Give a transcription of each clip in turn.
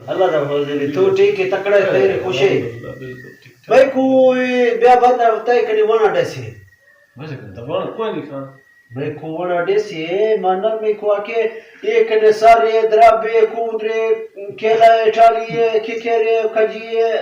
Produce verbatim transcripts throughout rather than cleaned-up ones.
اللہ دا فضل ہے۔ تو ٹھیک ہے، تکڑا ہے، خیر ہے، خوش ہے۔ الحمدللہ، بالکل ٹھیک ٹھاک۔ بھائی کوئی بیا بندہ تے کنے ونا ڈیسی۔ ویسے کنے تو ونا کوئی نہیں کھانا۔ بھائی کو ونا ڈیسی، مانا میں کو آکے، یہ کنے سارے درابے، کوندرے، کیلا ہے، ٹالی ہے، کھکھیرے، کھجی ہے،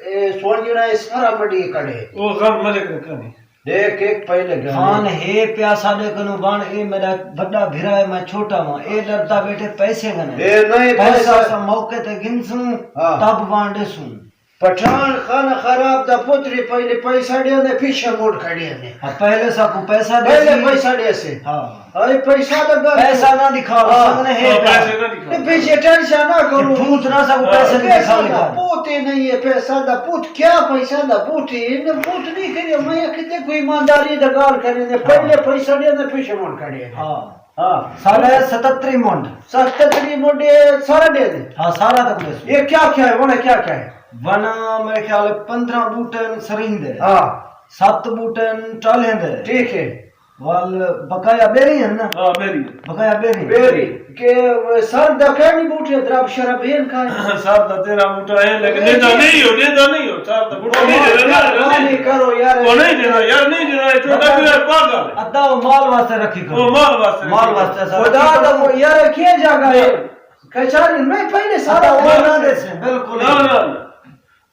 اے سوہنجنا ہے، سارا منڈی کھڑے۔ او غم ملک نے کھانی۔ ݙیکھ، ہک پئی لڳا۔ خان ہے پیا ساݙے کنوں بݨ، اے میݙا وݙا بھرا ہے، میں چھوٹا ہاں۔ اے ݙردا ٻیٹھے پیسے کنے۔ اے نہیں پیسہ پیسہ۔ اساں موقع تے گھنسوں، ہاں۔ تب وانڈیسوں۔ پٹھان خانہ خراب دا پتر ہی، پہلے پیسہ ݙیندے، پچھے مڑ کھڑے نے۔ ہاں، پہلے ساکوں پیسہ ݙے پہلے سی۔ پیسہ ݙے سی۔ ہاں۔ اے پیسہ دا گھر پیسہ نہ ݙکھاؤ، ہاں۔ سنگنے ہے ہاں، پیا۔ پیسے نہ ݙکھاؤ۔ تے پچھے ٹینشن نہ کرو۔ تے بھوت نہ ساکوں ہاں۔ پیسے پیسہ ݙکھاؤ دا گھر۔ پوت ہی نہیں ہے، پیسہ دا پوت کیا، پیسہ دا پوت ہی، انہیں پوت نہیں کریے۔ میں کتے کوئی ایمانداری دا ڳالھ کریں دے، ہاں۔ پہلے پیسہ ݙے دے، پچھے مڑ کھڑے۔ ہاں۔ ہاں۔ سارا ستتری منڈ۔ ستتری منڈ، اے سارا ݙے دے۔ ہاں، سارا تک ݙے سو۔ یہ کیا کیا ہے؟ وݨ کیا کیا ہے؟ وݨ میرے خیال ہے پندرہ بوٹے سریں دے۔ ہاں۔ ست بوٹے ٹالیں دے۔ ٹھیک ہے۔ ول بقایا ٻیری ہن نا؟ ہاں، ٻیری۔ بقایا ٻیری۔ ٻیری۔ کہ سر دا کہیں بوٹے درب شرب ہن کائے؟ سر دا تیرا بوٹا ہے، لیکن ݙیندا نہیں ہو، ݙیندا نہیں ہو۔ سر دا بوٹا نہیں ݙیندا، نہیں ݙیندا۔ کرو یار۔ او نہیں ݙیندا یار، نہیں ݙیندا، اے چھوٹا بھرا ہے، پاگل ہے۔ ادا او مال واسطے رکھی کرو۔ او مال واسطے مال رکھی واسطے کرو۔ سر خدا دا وہ یار، کیا جگہ ہے؟ نہیں۔ کچاری میں پہلے سارا ادا او نہ ݙیسے، بالکل۔ نہ، نہ، نہ۔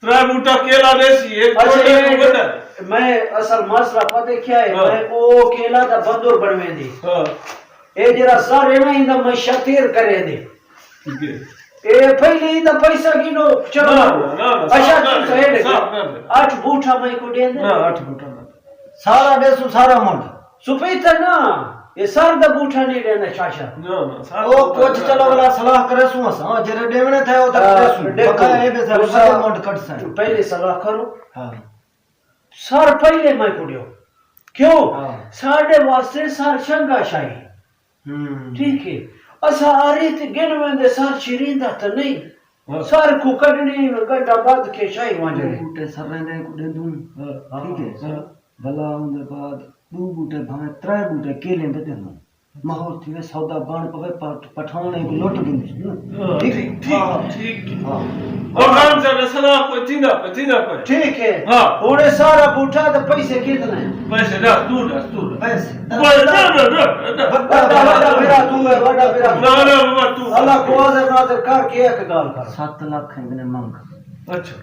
ترے بوٹا کیلا ݙیسی، ہک اچھا، چھوٹے کوں وݙا۔ میں اصل مسئلہ پتہ کیا ہے؟ ہاں۔ میں او کیلا دا بندر بݨویندی۔ ہاں۔ اے جیڑھا سر ہے نا، ایندا میں شتیر کریندی۔ ٹھیک ہے۔ اے پہلے ایندا پیسہ گھنو، چلو۔ نہ، نہ، نہ، نہ، اچھا، صاف توں نہ سہیڑ۔ صاف نہ۔ اٹھ بوٹا میں کو ݙیندے۔ نہ، اٹھ بوٹا نہ۔ سارا ݙیسوں، سارا منڈ۔ سپیتا نا، اے سر دا بوٹا نہیں ݙیندا چاچا۔ نہ، نہ، سر او دا بوٹا کچھ نہ۔ چلو ولا صلاح کریسوں اساں، جیڑھے ݙیوݨے تھئے او تے ہاں، ݙیسوں۔ ݙیکھو، بقایا اے دے سر تساں وݙے منڈ کڈھساں۔ پہلے صلاح کرو۔ ہاں۔ سر پہلے میں کو ݙیو۔ کیوں؟ ہاں۔ ساݙے واسطے سر چنگا شاہی۔ ہوں۔ ٹھیک ہے۔ اساں آرے تے گن ویندے سر چریندا تاں نہیں۔ ہاں۔ سر کو کڈھنے گنڈا بد کے شاہی ونجنے۔ بوٹے سریں دے کو ݙیندوں۔ ہاں۔ ٹھیک ہے۔ ہاں۔ بھلا اوندے بعد ݙو بوٹے بھاویں ترے بوٹے کیلیں دے ݙیندوں۔ ماحول تھیوے سودا بݨ پوے، پٹ-، پٹھان ایں کوں لٹ گھنسوں۔ ہاں، ٹھیک ہے؟ ٹھیک، ہاں۔ ٹھیک، ٹھیک۔ ہاں۔ او خان صاحب، صلاح کوئی تھیندا پئے، تھیندا پئے۔ ٹھیک ہے۔ ہاں۔ ہݨ اے سارا بوٹا تے پیسے کتنے؟ پیسے ݙس، توں ݙس، توں ݙس۔ پیسے۔ کوئی نہ، نہ، نہ، نہ۔ وݙا، وݙا بھرا توں ہے، وݙا بھرا۔ نہ، نہ، بابا، توں۔ اللہ کوں حاضر ناظر کر کے ہک ڳالھ کر۔ ست لکھ ہن منگ۔ اچھا۔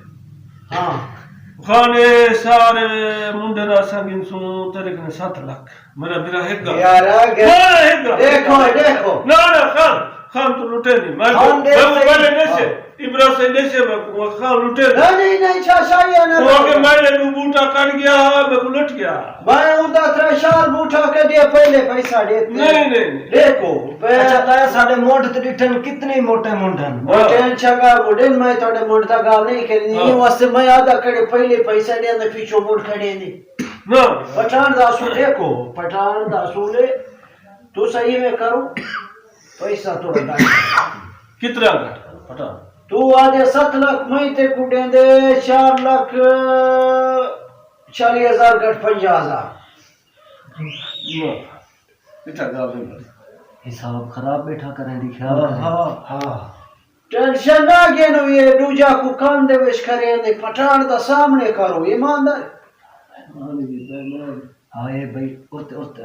ہاں۔ خان، اے سارے منڈے دا اساں گھنسوں تیݙے کنے ست لکھ۔ میݙا بھرا ہک ڳالھ۔ یار، آ ڳئے۔ میݙا ہک ڳالھ۔ ݙیکھو، ݙیکھو۔ نہ، نہ، خان، خان توں لٹے نہیں۔ میں خان ݙے میں صحیح۔ پہلے ݙیسے، ہاں۔ عمران صاحب ݙیسے میں کو خان لٹے نہیں۔ نہیں، نہیں، نہیں، چاچا، یہ نہ وہ کہ میں نے ݙو بوٹا کٹ گیا، میں کو لٹ گیا۔ میں اوندا ترے چار بوٹا کڈھیا پہلے پیسہ ݙیتے۔ نہیں، نہیں، نہیں۔ ݙیکھو، پہ- اچھا، تایا ساݙے منڈ تے ݙٹھن کتنے موٹے منڈ ہن۔ موٹے ہن، چنگا منڈ ہن، میں تہاݙے منڈ دا ڳالھ نہیں کرینی۔ ہاں۔ ایں واسطے میں آہدا کݙے پہلے پیسہ ݙیندا پچھوں منڈ کھڑیندی۔ نہ۔ پٹھان دا اصول ݙیکھو، پٹھان دا اصول ہے، تساں ایویں کرو، پیسہ تہاݙا گھٹ۔ کتنا گھٹ کرو، پٹھان؟ توں آہدے ست لکھ، میں تیکوں ݙیندے چار لکھ چالیہہ ہزار گھٹ پنجاہ ہزار۔ نہ۔ اتھاں ڳالھ نہیں بݨدی۔ حساب خراب ٻیٹھا کریں دی خیال ہاں، کریں۔ ہاں۔ ہاں۔ ٹینشن نہ گھنو، اے ݙوجھا کو کان دے وچ کرے، اندے پٹھان دا سامݨے کرو، ایماندار۔ ہاں جی، بے ایمان۔ ہائے بھئی، ات، ات۔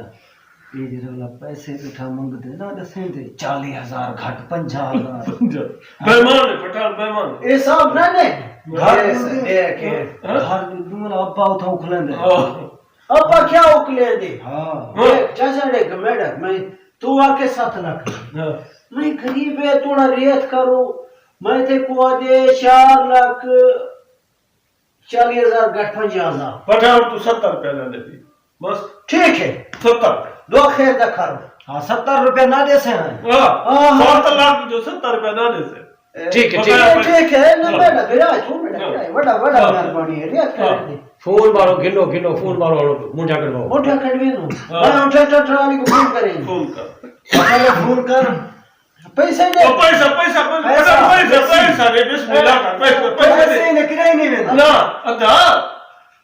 اے جیڑھا والا پیسے ٻیٹھا منگدے نہ ݙسیندے، چالیہہ ہزار گھٹ پنجاہ ہزار۔ پنجاہ۔ بے ایمان ہے، پٹھان بے ایمان ہے۔ اے صاحب نہ نے۔ گھر اے ݙیندے، ݙے کے۔ ہاں؟ گھر ݙیندے، ابا اتھاں اکھلیندے۔ ہاں۔ ابا کیا اکلیندے؟ ہاں۔ اے چاچا ݙے گمڑ، میں توں آکھے ست لکھ۔ ہاں۔ میں غریب ہے، تھوڑا ریت کرو۔ میں تیکوں آہدے چار لکھ چالیہہ ہزار گھٹ پنجاہ ہزار۔ پٹھان توں ستر روپے نہ ݙیسی۔ بس۔ ٹھیک ہے۔ ستر۔ دعا خیر دا کر۔ ہاں، ستر روپے نہ ݙیسے ہیں۔ ہاں۔ ہاں، ہاں۔ ست لکھ جو ستر روپے نہ ݙیسے۔ ٹھیک ہے، ٹھیک ہے۔ ٹھیک ہے، نہ ہاں۔ میݙا بھرا، توں میݙا ہاں۔ بھرا ہے، وݙا، وݙا ہاں۔ مہربانی ہے، ریت کر ہاں۔ ݙے۔ فون مارو، گھنو، گھنو، فون مارو، ہݨ منڈھا کݙواؤ۔ منڈھا کݙویندوں۔ ہاں۔ میں اٹھا ٹھٹر والی کو فون کریں۔ فون کر۔ اچھا، میں فون کر۔ پیسے ݙے۔ او پیسہ، پیسہ، پیسہ، پیسہ۔ پیسہ، پیسہ ݙے، بسم اللہ کر، پیسہ، پیسہ ݙے۔ پیسے نے کرائے نہیں ویندا۔ نہ، ادا۔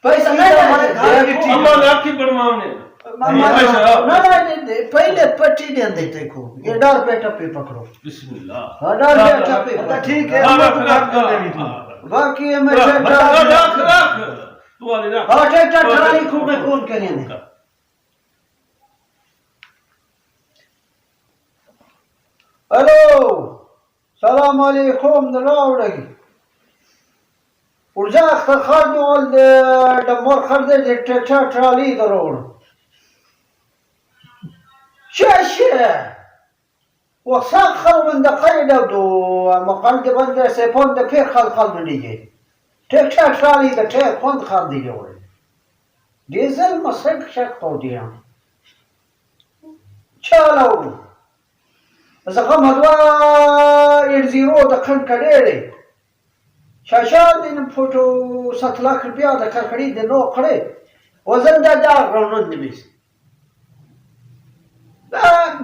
پیسہ نہیں ݙے۔ گھر ݙٹھی۔ اماں نے اکھی بݨواوݨے۔ ماما، نہ، نہ، نہ، نہ، پہلے پٹی ݙیندے تیکوں۔ یہ ڈر پہ ٹپے پکڑو۔ بسم اللہ۔ ہاں، ڈر پہ ٹپے پکڑو۔ ٹھیک ہے، ہاں، اللہ رکھ، کو رکھ، رکھ۔ باقی یہ میں رکھ، ٹریکٹر رکھ، رکھ۔ تو والے رکھ۔ ہاں، ٹریکٹر ٹرالی کو میں فون کریں دے۔ ہیلو۔ سلام علیکم، دراوڑی۔ ورزاق خرد ول ڈمر خرد ٹریکٹر ٹرالی دروڑ۔ شش۔ وسخر من دقيق دو، مقلد بند سيفون ده في خل خل من يجي. ٹریکٹر ٹرالی دا ٹریک خوند خاندی جوڑے۔ ڈیزل مسک شک تو دیاں۔ چالو۔ زخم ہدوا ایٹ زیرو دکھن کڑیڑے۔ شاشا دن پھوٹو ست لاکھ روپیہ دکھا کھڑی دے نو کھڑے۔ وزن دا جا رونن نمیس۔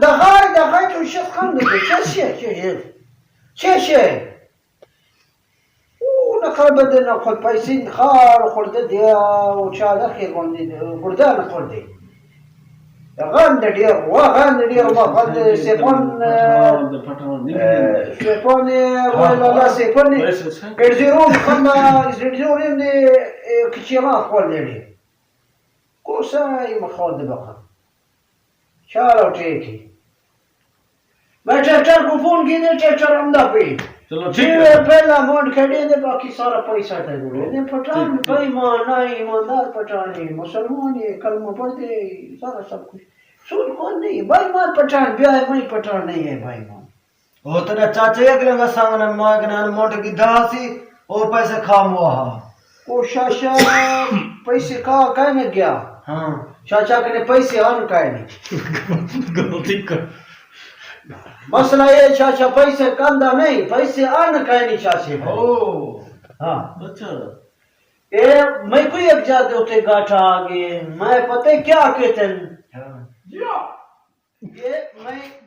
دخائی دخائی تو شخ خان دے چشے چشے۔ چشے۔ او نہ کر بدے نہ خود پیسے خار خور دے دیا، او چا دخے گون دے، گردہ نہ خور دے۔ غان دے دیا، وا غان دے دیا، وا غان دے سیپن، سیپن، ولا لا سیپن۔ ارزیرون خنا، ارزیرون دے، کچیرا خور دے دے۔ کوسا ای مخور دے بخا۔ چالو ٹھیک ہے۔ میں ٹریکٹر کو فون کیتے، ٹریکٹر آندا پئے۔ چلو، ٹھیک ہے۔ جیویں پہلا مونڈ کھڑے دے، باقی سارا پیسہ تے جوڑے دے۔ پٹھان ٹھیک، ٹھیک۔ بے ایمان، نہ ایماندار پٹھان ہے، مسلمان ہے، کلمہ پڑھدے، سارا سب کچھ۔ سود کون نہیں، بے ایمان پٹھان، بیا ہے، میں پٹھان نہیں ہے، بے ایمان۔ او تیرا چاچا ہی اگلے دا سانگ نہ ماں کنے مونڈ گدھا سی، او پیسے کھا موا ہا۔ او شاشا پیسے کھا کہنے گیا۔ ہاں۔ چاچا کنے پیسے آن کائے نہیں۔ غلطی کر۔ مسئلہ یہ چاچا پیسے کاندا نہیں، پیسے آن کائے نہیں چاچے بھائی۔ او۔ ہاں۔ اچھا۔ اے میں کوئی ایک جاتے اتے گاٹھا آ گئے، میں پتہ کیا کہتے ہیں؟ ہاں۔ یہ میں